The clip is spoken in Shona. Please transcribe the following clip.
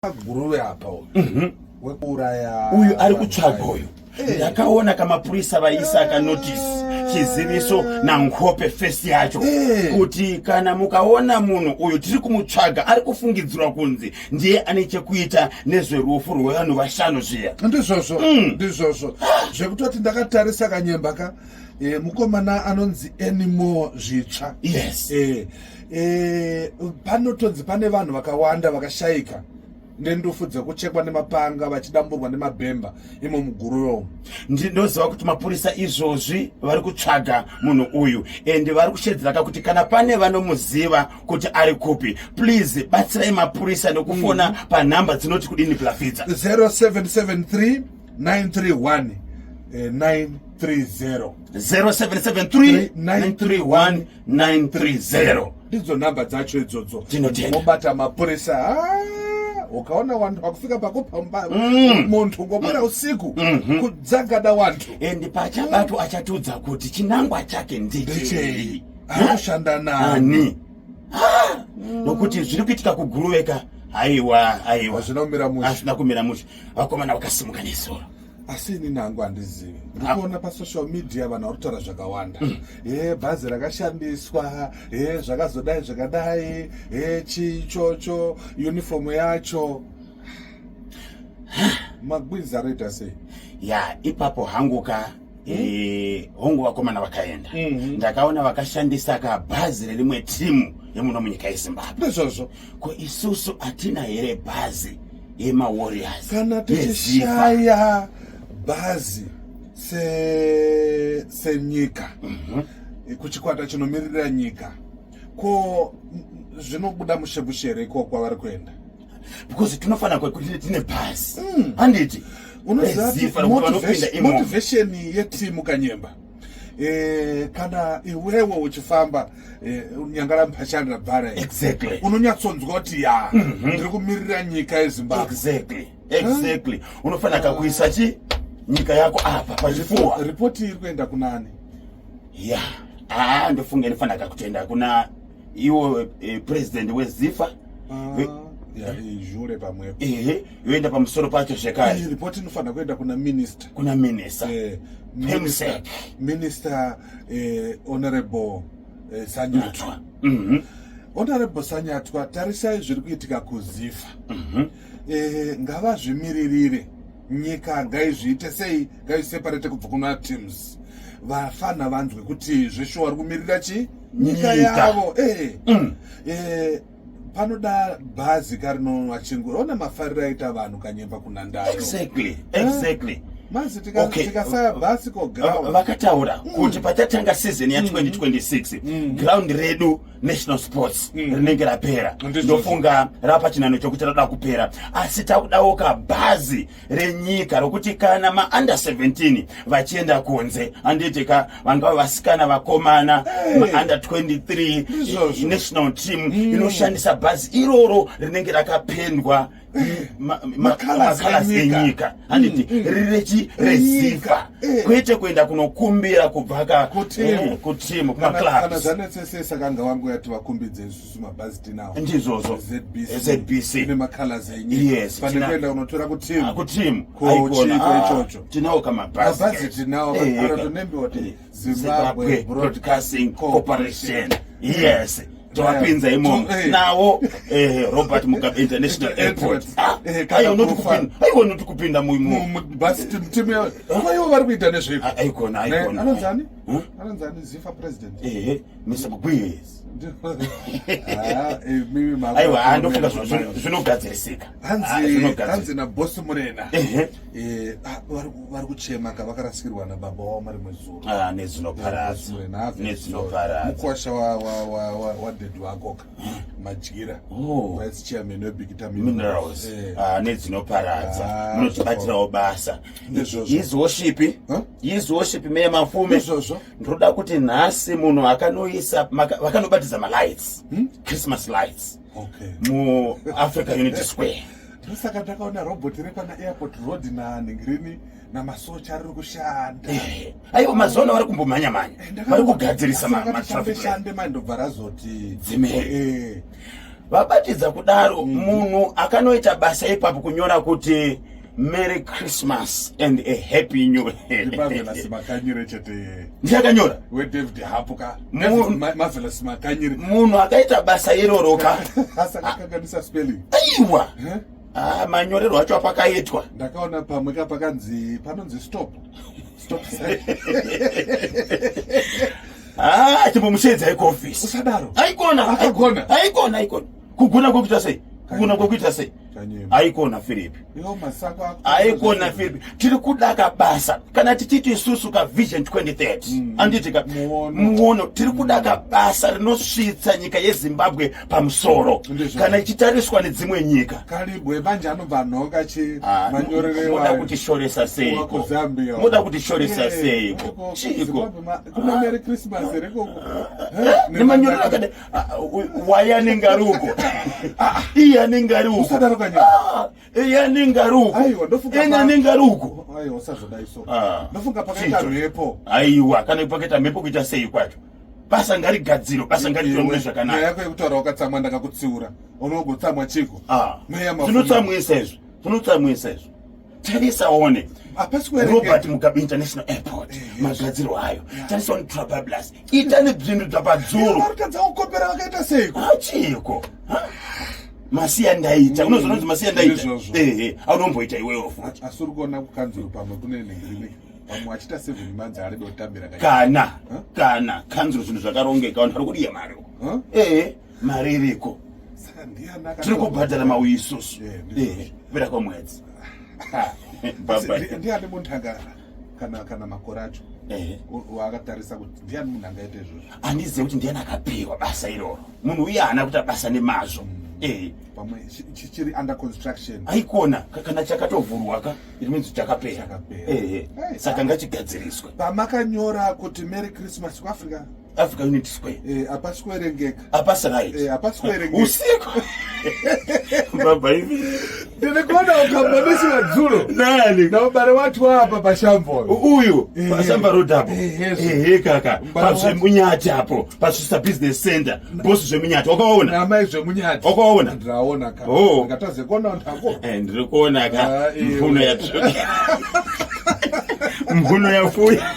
Guruve apa uyu wekuuraya Uyu ari kutsvaga uyu. Eh. Ndakaona kamapurisa vaisa kanotisi, chiziviso nangope fesi yacho kuti kana mukaona munhu uyu, tiri kumutsvaga, ari kufungidzirwa kunzi ndiye ane chekuita nezverufu rwevanhu vashanu zviya. Ndizvozvo, ndizvozvo, zvekutoti ndakatarisa kanyemba ka mukomana anonzi Anymore Zvitsva. Panotonzi pane vanhu vakawanda vakashayika nendufu dzekuchekwa nemapanga, vachidamburwa nemabhemba imo muGuruve umu. Ndinoziva kuti mapurisa izvozvi vari kutsvaga munhu uyu, and vari kushedzeraka kuti kana pane vanomuziva kuti ari kupi, please batsirai mapurisa nekufona panhamba dzinoti kudini, Plafidza? 0773 931 930. 0773 931 930. Ndidzo nhamba dzacho idzodzo. Tinotenda. Mobata mapurisa. Ah, ukaona wantu wakufika pakupamba muntu ngobwera usiku kudzagada wantu. And pachabatwa achatiudza kuti chinangwa chake ndechei. Ndechei, ari kushanda nani. Ani? Ah, nokuti zviri kuitika kuGuruveka, haiwa, aiwa. Hazvina kumira mushe. Hazvina kumira mushe. Vakomana vakasimuka nesoro. Asi ini nangu handizivi, ndikuona pasocial media vanhu vari kutaura zvakawanda, he bhazi rakashandiswa, he zvakazodai zvakadai, he chii ichocho, uniform yacho, magwizi aroita sei? Ya, ipapo hanguka hongu, vakomana vakaenda. Ndakaona vakashandisa kabhazi rerimwe timu yemuno munyika yeZimbabwe. Ndizvozvo. Ko isusu hatina here bhazi yemaWarriors Kana yeZIFA? tichishaya bhazi senyika kuchikwata chinomiririra nyika, ko zvinobuda mushe mushe here iko kwavari kuenda? Because tinofanira kuti tine bhazi, handiti? Unoziva kuti ReZIFA, rokuti vanopinda imomo. Motivation yetimu, kanyemba, kana iwewe uchifamba nyangara mpachani rabvara, unonyatsonzwa kuti ya, ndiri kumirira nyika yeZimbabwe. Exactly, unofanira kuisa chi nyika yako apa pachifuwa. Ripoti iri kuenda kunani? Ya, aa, ndofunga inofanira kutoenda kuna iwo president weZIFA. Ah, ya, izhure pamwepo. Ehe, yoenda pamusoro pacho zvekare. Iyi ripoti inofanira kuenda kuna minister. Kuna minister. Minister, Pemsec. Minister Honorable Sanyatwa. Honorable Sanyatwa, tarisai zviri kuitika kuZIFA. Ngavazvimiririre nyika, ngaizviite sei, ngaiseparate kubva kuna teams, vafana vanzwe kuti zveshuwa vari kumirira chi nyika Nyika. yavo. Panoda bhazi karinowachingura, ona mafariro aita vanhu, kanyemba, kunhandare. Mazi tikasaya bhasi ko ground? Vakataura kuti pachatanga season ya2026, ground redu National Sports rinenge rapera. Ndofunga rapa chinhano chokuti rada kupera, asi takudawo kabhazi renyika rokuti kana maunder 17 vachienda kunze, handiti ka, vangava vasikana, vakomana, maunder 23, Izvozvo. National team inoshandisa bhazi iroro rinenge rakapendwa Macolours macolours enyika. Enyika, handiti, riri rechi reZIFA, kwete kuenda kunokumbira kubva ka Kutimu. Kutimu, Kana kumaclubs. zvanetsesesa kanga wangu yati vakumbidze isusu mabhazi tinawo. Ndizvozvo. ZBC. ZBC. Ine macolours enyika. Yes, Pane kuenda unotora kutimu. Ah, kutimu. Ko Aikona. chiiko Ah, ichocho? tinawo kamabhazi. Mabhazi tinawo, akatonembwa kuti Zimbabwe Zimbabwe Broadcasting Corporation. Yes, towapinza imomo. Nawo Robert Mugabe International Airport. Ah, Kana aiwa, noti profile. kupinda, aiwa, noti kupinda Basi timu yavo vari kuita nezveiko? Ah, aikona, aikona. Anonzani? Huh? Anonzani ZIFA president? Ehe, Mr Mugwizi. Ah, mimi Aiwa, ndofunga zvinogadzirisika. Ah, Hanzi zvinogadzirisika. Hanzi nabosi Murena, ah, vari kuchema ka, vakarasikirwa nababa wavo marimwe zuro. Ah, nezvinoparadza. Murena ave Nezvinoparadza. Mukwasha wadhedhi wako ka, Madyira, Oh. vice chairman weBikita Minerals. Ah, nedzinoparadza. Ah, Munotibatirawo basa. Ndizvozvo. His Worship. Huh? His Worship Meya Mafume. Ndizvozvo. Ndoda kuti nhasi munhu akanoisa vakanobatidza malights, Christmas lights, muAfrica Unity Square. Ndosaka takaona robot repana Airport Road nanhingirini namasocha riri kushanda. Aiwa, mazuva vari kumbomhanya-mhanya, vari kugadzirisa matraffic light. Shande mai, ndobva razoti Dzimei. Vabatidza kudaro, munhu akanoita basa ipapo kunyora kuti "Merry Christmas and a Happy New Marvelous Makanyire chete. Ndiakanyora. WeDavid Hapuka. Marvelous Makanyire. Munhu akaita basa iroro ka. Asakakanganisa spelling. Aiwa. Ah, manyorerwo acho apakaitwa. Ndakaona pamwe ka pakanzi, panonzi stop stop sign. Ah, chimbomushedzai kuofisi. Usadaro. Aikona. Akagona. Aikona, aikona. Kugona kwekuita sei? Kugona kwekuita sei? Kanyemba. Aikona, Philip. Iwo masako ako. Aikona, Philip. Tiri kuda kabasa kana tichiti isusu ka Vision 2030, anditi ka? Muono. Muono. Tiri kuda kabasa rinosvitsa nyika yeZimbabwe pamusoro Ndizvo. kana ichitariswa nedzimwe nyika. Kalibwe manje anobva nhoka chi Ah, manyorere. Muda kutishoresa seiko? KuZambia. Muda kutishoresa seiko? Chiko? Zimbabwe kuna Merry Christmas here ikoko? Nemanyorero akadai. Ah, waye anenge ari uko, iye anenge ari uko. Usadaro, Kanyemba. Ah, iye anenge ari uko. Aiwa, ndofunga Ene anenge ari uko. Aiwa, usazodai so. Ah. Ndofunga pakaita Chicho. mhepo. Aiwa, kana pakaita mhepo kuita sei kwacho? Basa ngarigadzirwe, basa ngariitwe mune Nyaya zvakanaka. yako yekutaura wakatsamwa, ndakakutsiura, unogotsamwa chiko? Ah, Meya Mafumo. Zvinotsamwisa izvo, zvinotsamwisa izvo. Tarisa one. Hapasi kuerengeka. Robert Mugabe International Airport, magadzirwo ayo. Tarisa one Trabablas. Itani zvinhu zvapadzuru. Varikadza kukopera vakaita seiko? Achiko masiya ndaita, unozoona kuti masiya ndaita. Ndizvozvo. Ehe, aunomboita iwewo futi. Asi uri kuona kukanzuru pamwe kune nhingirini, pamwe achiita 7 months aribe kutambira. Kana kana kanzuru zvinhu zvakarongeka, vanhu vari kudiya mari uko. Huh? Ehe, mari iriko. Saka ndiani Tiri kubhadhara mauyi isusu. Eh, ndizvozvo. Ehe, kupera kwemwedzi. Asi Bye-bye. ndiani munhu anga kana makore acho waakatarisa kuti ndiani munhu angaita izvozvo? Handizivi kuti ndiani akapiwa basa iroro. Munhu uye haana kuita basa nemazvo, ehe. Pamwe chiri under construction. Aikona, kana chakatovhurwa ka, it means chakapera. Chakapera. Ehe. Hey. Saka ngachigadziriswe. Pamakanyora kuti "Merry Christmas" kuAfrica Africa Unity Square. Hapasi kuerengeka. Hapasi right. Hapasi kuerengeka. Usiku baba ivi. Ndiri kuona ukambanisi wadzulo. Nani? Naubare watu apa pashambo. Uyu pasamba road apo. Ehe. Ehe kaka. Mbare. Pazvemunyati apo, pasvisa Business Center, bosi zvemunyati wakaona? Namai zvemunyati. Wakaona? Ndiraona ka. Oh. Ndingataze kuona ntako. Eh, ndiri kuona ka. Ah, iwe. Mvuno yatsvuka, mvuno yafuya.